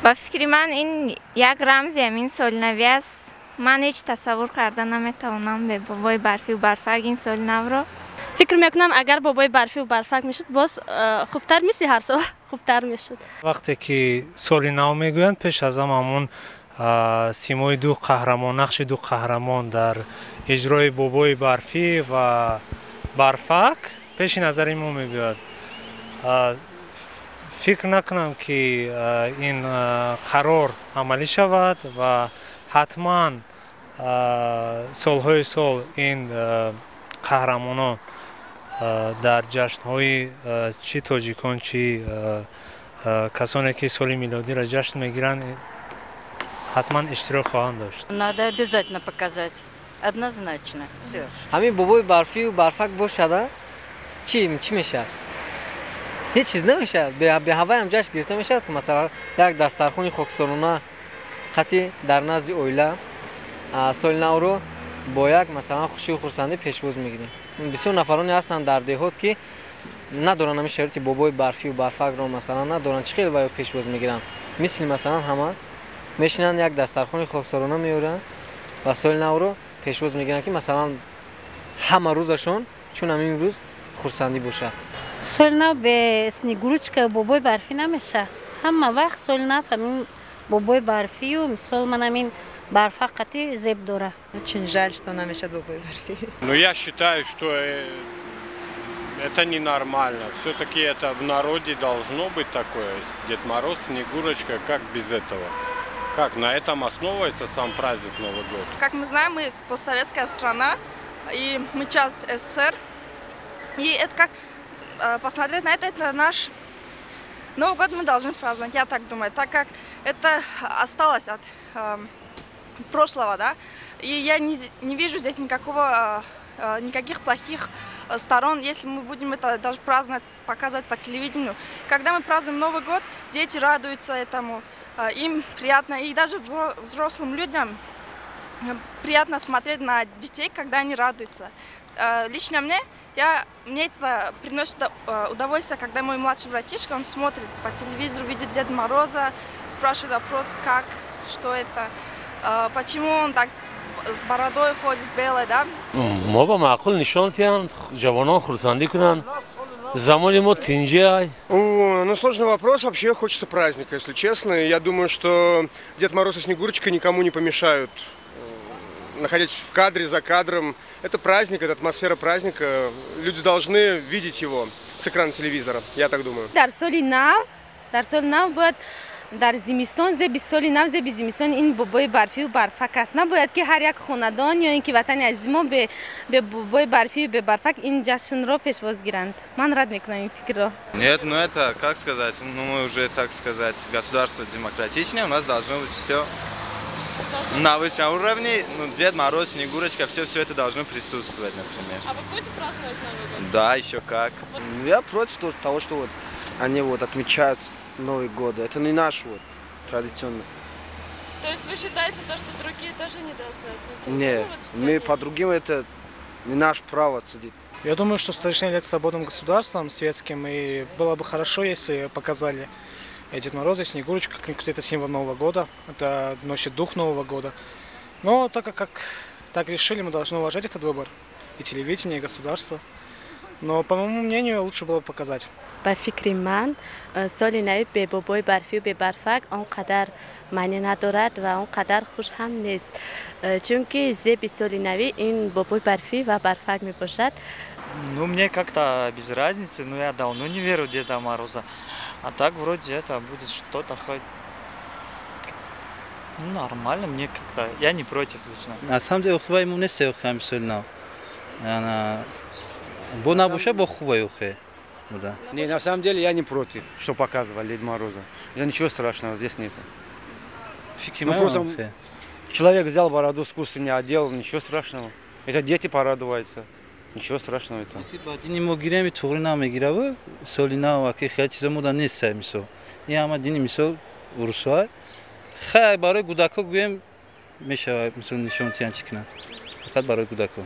Ба фикри ман, ин як рамзи ҳамин соли навӣ аст. Ман ҳеҷ тасаввур карда наметавонам бе бобои барфию барфак ин соли навро. Фикр мекунам, агар бобои барфию барфак мешуд, боз хубтар, мисли ҳар сол хубтар мешуд. Вақте ки соли нав мегӯянд, пеш аз ҳама ҳамон симои ду қаҳрамон, нақши ду қаҳрамон дар иҷрои бобои барфӣ ва барфак пеши назари мо мебиёяд. Фикр накунам, ки ин қарор амалӣ шавад ва ҳатман солҳои сол ин қаҳрамонон дар ҷашнҳои чӣ тоҷикон, чӣ касоне, ки соли милодиро ҷашн мегиранд, ҳатман иштирок хоҳанд дошт. Надо обязательно показать. Однозначно. Всё. Ҳамин бобои барфию барфак бошада, чӣ чӣ мешавад? Ҳеҷ чиз намешавад. Беҳаваям ҷашн гирифта мешавад, ки масалан як дастархони хоксорона хати дар назди оила соли навро бо як масалан хушию хурсандӣ пешвоз мегирем. Бисёр нафароне ҳастанд дар деҳот, ки надоранд ҳамин шароити бобои барфию барфакро, масалан, надоранд. Чӣ хел ба пешвоз мегиранд? Мисли масалан ҳама мешинанд, як дастархони хоксорона меоранд ва соли навро пешвоз мегиранд, ки масалан ҳама рӯзашон чун ҳамин рӯз хурсандӣ бошад. Соли нав бе Снегурочка, бобои барфӣ намешавад. Ҳама вақт соли нав ҳамин бобои барфию, мисол, ман ҳамин барфа қатӣ зеб дора. Очень жаль, что намешад бобои барфӣ. Ну, я считаю, что это ненормально. Все-таки это в народе должно быть такое. Дед Мороз, Снегурочка, как без этого? Как? На этом основывается сам праздник Новый год. Как мы знаем, мы постсоветская страна, и мы часть СССР. И это как посмотреть на это, это наш Новый год, мы должны праздновать, я так думаю, так как это осталось от прошлого, да, и я не вижу здесь никаких плохих сторон, если мы будем это даже праздновать, показывать по телевидению. Когда мы празднуем Новый год, дети радуются этому, им приятно, и даже взрослым людям приятно смотреть на детей, когда они радуются. Лично мне это приносит удовольствие, когда мой младший братишка, он смотрит по телевизору, видит Деда Мороза, спрашивает вопрос, как, что это, почему он так с бородой ходит белой, да? Мо ба маъқул нишон диҳанд, ҷавонон хурсандӣ кунанд, замони мо тинҷӣ ай. Ну, сложный вопрос. Вообще хочется праздника, если честно. Я думаю, что Дед Мороз и Снегурочка никому не помешают, находясь в кадре, за кадром. Это праздник, это атмосфера праздника. Люди должны видеть его с экрана телевизора, я так думаю. Дар соли нав, дар соли нав бояд, дар зимистон зеби соли нав, зеби зимистон ин бобои барфию барфак аст. Набояд, ки ҳар як хонадон ё ин ки ватани азизи мо бе бобои барфию бе барфак ин ҷашнро пешвоз гиранд. Ман рад мекунам ин фикрро. Нет, ну это, как сказать, ну мы уже, так сказать, государство демократичное, у нас должно быть все на высшем уровне. Ну, Дед Мороз, Снегурочка, все, все это должно присутствовать, например. А вы будете праздновать Новый год? Да, еще как. Я против того, что вот они вот отмечают Новый год. Это не наш вот традиционный. То есть вы считаете то, что другие тоже не должны отмечать? Не, Ну, вот в мы стране. По другим это не наш право судить. Я думаю, что страна является свободным государством, светским, и было бы хорошо, если показали Дед Мороза и Снегурочку, как это символ Нового года, это носит дух Нового года. Но так как так решили, мы должны уважать этот выбор, и телевидение, и государство. Но, по моему мнению, лучше было бы показать. Ба фикри ман, соли нави бе бобои барфию бе барфак он қадар маънӣ надорад ва он қадар хуш ҳам нест, чунки зеби соли навӣ ин бобои барфӣ ва барфак мебошад. Ну, мне как-то без разницы, но я давно не верю в Деда Мороза. А так вроде это будет что-то хоть. Ну, нормально, мне как-то. Я не против лично. На самом деле, хубай мо нест ҳами соли нав. Ана бо набоша, бо хубай охе буда. Не, на самом деле я не против, что показывали Дед Мороза. Я ничего страшного здесь нет. Фикри Ну, ман просто охе. Человек взял бороду искусственно одел, ничего страшного. Это дети порадуются. Ничего страшного это. Ба дини мо гирем, туғри намегираву соли нав аки хеле чизо мода нест, мисол. Ин ҳама дини, мисол, урусҳо. Хай, барои кӯдако гӯем мешавад, мисол, нишон тиян чӣ кунанд. Фақат барои кӯдако.